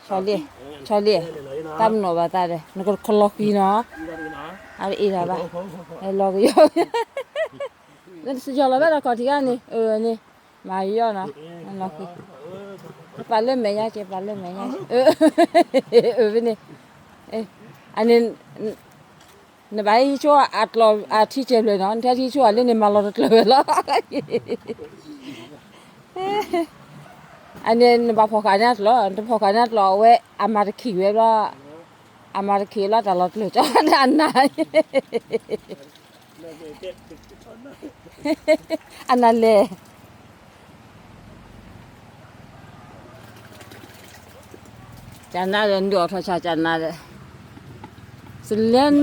ဆီလံ, ဆီလံ, တၢ်မနီၤဘၣ်သးဒီး နကခီလီၤဃံနီၤ, အအ့ၣ်ဒၣ်ဘၣ်, လီၤကယီ, နတစှၤလီၤဘၣ်ဒီးခီၣ်ထံးဂၤန့ၣ်, အၢန့ၣ်, မၤယီၤနီၤ, လီၤဃံ, ပာ်လၢမဲာ်ညါက့ၤ ပာ်လၢမဲာ်ညါ, အၢ, အၢဖဲန့ၣ်, အန့ၣ် နဘၣ်ဟံးဆိအကျိာ်အထံဆဲးဖျၢၣ်နီၤ, နထဲထံဆိအလၢန့ၣ် မၤလီၤတကျၢၤဝဲလီၤ. အန့ၣ်နဘၣ်ဖီၣ်ဃာ်န့ၢ်အကျိာ်, နတဖီၣ်ဃာ်န့ၢ်အကျိာ် အဝဲအမၤတခံးဝဲဘျီ, အမၤတခံးလီၤ တၢ်လီၤတကျၢၤကၠီနၤ, အနၤလဲၣ် ကနၤဒီး နဒုးအိၣ်ထီၣ်ဆၣ်ကနၤဒီး, စလဲၣ်,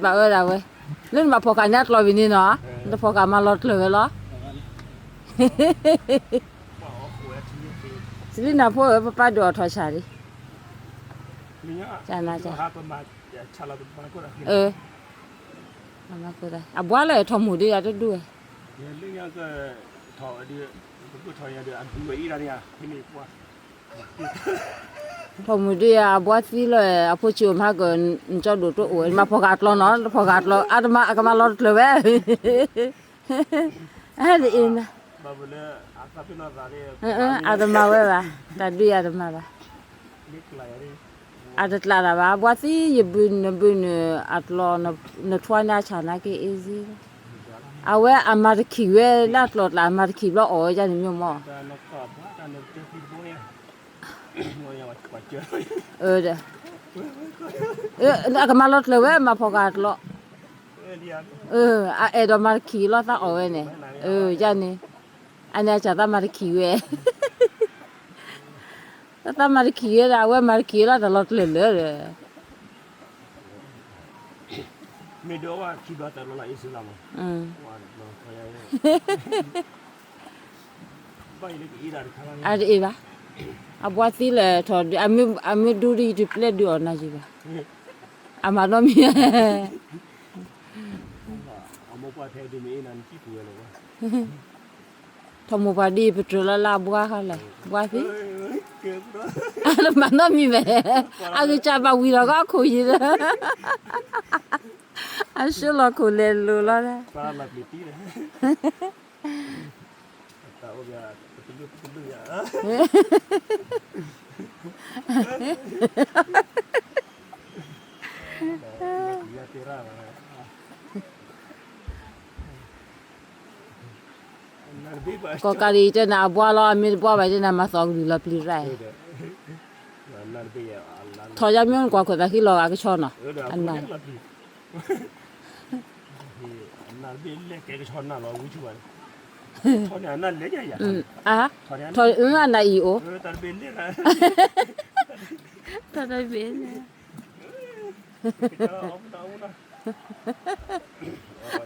ဘၣ်ဝဲဒၣ်ဝဲ, လၢနဘၣ်ဖီၣ်ဃာ်န့ၢ်အကျိာ်ဝံၤန့ၣ်နီၤ, နတဖီၣ်ဃာ်မၤလီၤတကျၢၤဝဲလီၤ. စလံနၤဖိဧၢ ပပၢ်ဒုးအိၣ်ထီၣ်ဆၣ်လံ, ကနၤ, အဘှါလၢထီၣ်မူဒုးယၤ တဒူၣ်ဝဲ ထီၣ်မူဒုးယၤ အဘှါသံလီၤ, အဖိဆံးအိၣ်မးက, နကၠီဒိၣ်တအိၣ်, နဘၣ်ဖီၣ်ဃာ်ကျိာ်နီၤ, နတဖီၣ်ဃာ်ကျိာ် အတမၤ, အကမၤလီၤတကျၢၤဝဲ, အဒ်အံၤ, အတမၤဝဲဘၣ်, တၢ်ဒုးယၤတမၤဘၣ်, အတကျးတၢ်ဘၣ်, အဘှါသံ ယဘုးနဘုးနုာ်အကျိာ်, နထွါန့ၢ်အဆၣ်နာ်က့ easy, အဝဲအမၤတခံးဝဲလၢအကျိာ်ကျး, အမၤတခံးဘျီအီၣ်ဝဲဒ်န့ၣ်မ့ၢ်မ့ၢ် ဒီး, အကမၤလီၤတကျၢၤဝဲ မၤဖီၣ်ဃာ်ကျိာ်, အအဲၣ်ဒိးမၤတခံးလီၤ သးအီၣ်ဝဲန့ၣ်, ယန့ၣ်, အန့ၣ်အစၢ်သးမၤတခံးဝဲ, သးမၤတခံးဝဲဒီး အဝဲမၤတခံးလီၤ တၢ်လီၤတကျၢၤလၢာ်ဒီး မ့ၢ်ဒိးဝဲခံဘျီတၢ်လီၤလၢအ့ၣ်စလါမး, အတအ့ၣ်ဘၣ်, အဘှါသံလၢထီၣ်ဒုး, အမ့ၢ်ဒူဒုးယတုၤပျဲဒုးအီၣ်နၤယံၤဘၣ်, အမၤနီတမံၤ ထီၣ်မိၢ်ပှၢ်ဒ်အံၤ ပတြၢၤလီၤလၢအဘှါဃီလဲၣ်, ဘှါသံ, အမၤနီတမံၤမဲာ်, အကစၢ်ဘၣ်ဝံၤလီၤကီခိၣ်ယံၤလၢ, အဆှၢလီၤခိၣ်လဲၤလိၤလီၤ, ကီၢ်ကးဒ်အံၤတဲနၤအဘှါလီၤ, အမ့ၢ်တဘှါဘၣ်တဲနၤ မၤသီကလုာ်လီၤပျံၤရၣ်, ထီၣ်ယါမ့ၢ်နကွၢ်ခိၣ်သးခံလီၤဂာ်ကဆီနီၤ, အနၢ် ထီၣ်အနၢ်အံၤအိၣ်, တၢ်တဘ့ၣ်န့ၣ်,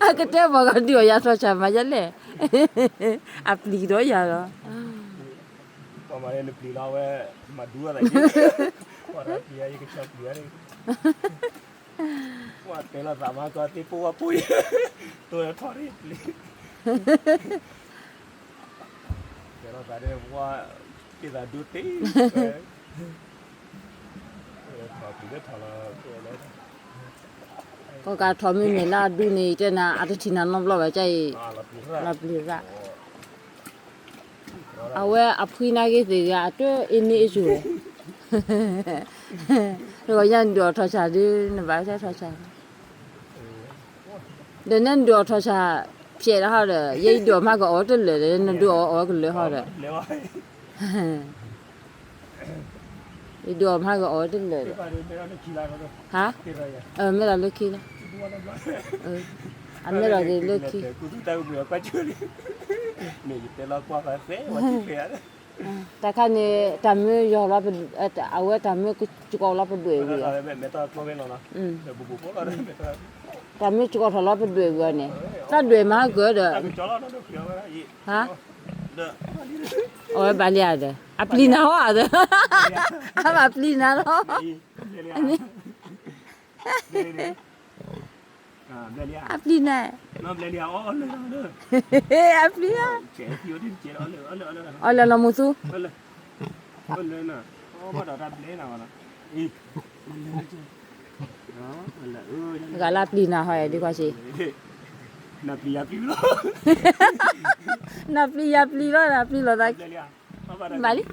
အကတဲဘၣ်ကဒုးအီၣ်ယၤထီၣ်ဆၣ်မၤယဲလဲၣ်, အပျံၤဒီးယၤလီၤ, ပှၤမၤန့ၣ်နပျံၤလီၤဝဲ, မၤဒူဝဲသး, ပှၤပျံၤယကဆီပျံၤ, ပှၤတဲလီၤသးမၤကီသ့ၣ်ပိဝါပိ, တိၢ်ထီၣ်ထီၣ်ရ့ၣ်ပျံၤ, တဲလီၤသးဒ်ပှၤ, က့သးဒိတ့ၢ်, ထီၣ်ပျံၤလၢထီၣ်လီၤ, ကီၢ်ကးထီၣ်မ့မ့ၢ်လၢအဒူန့ၣ် ယတဲနၤ အတထံၣ်နၤနီတဘျီဘၣ် ကၢ်အံၤ, လီၤပျံၤရၣ်, အဝဲအဖှံနာ်က့သ့ၣ်ဂၤ အတၢ်အ့န့အ့ၣ်စူၤဝဲ, တဂီၤညါနဒုးအီၣ်ထီၣ်ဆၣ်ဒုး နဘၣ်ဆၣ်ထီၣ်ဆၣ်, ဒီးနဲနဒုးအီၣ်ထီၣ်ဆၣ်, ဖျဲးလၢဟီဒီး ယဲယဒုးအီၣ်မးကအီၣ်တလၢာ်ဒီး နဒုးအီၣ်အီၣ်ကလၢာ်ဟီဒီး ယဒုးအီၣ်မးကအီၣ်တလၢာ်ဒီး, ဟါ, မ့ၢ်လီၤလၢခံလီၤ, အမ့ၢ်လီၤက့ၤလၢခံ, တၢ်ခါန့ၣ် တၢ်မ့ၢ်ယီၤလီၤ, အဝဲတၢ်မ့ၢ်စှီၤလီၤပဒွဲၣ်ဝံၤအီၤ, တၢ်မ့ၢ်စှီၤထီၣ်လီၤပဒွဲၣ်ဝံၤအီၤန့ၣ်, တၢ်ဒွဲၣ်မးကဒီး, ဟါ, အဝဲဘၣ်လံဧါဒီး အပျံၤနၤဟီဧါဒီး, အဘၣ်ပျံၤနၤလီၤ, အပျံၤနၤ, အပျံၤဧါ, အီၣ်လၢလီၤမူသူ, လၢနၤ, ဘၣ်ဒီးတၢ်ဘျဲနၤဘၣ်နီၤ, ဂၤလၢပျံၤနၤဟီဒုးကွၢ်စ့, နပျံၤယပျံၤလီၤ, နပျံၤယပျံၤလီၤ နပျံၤလိာ်သး, ဘၣ်လံ,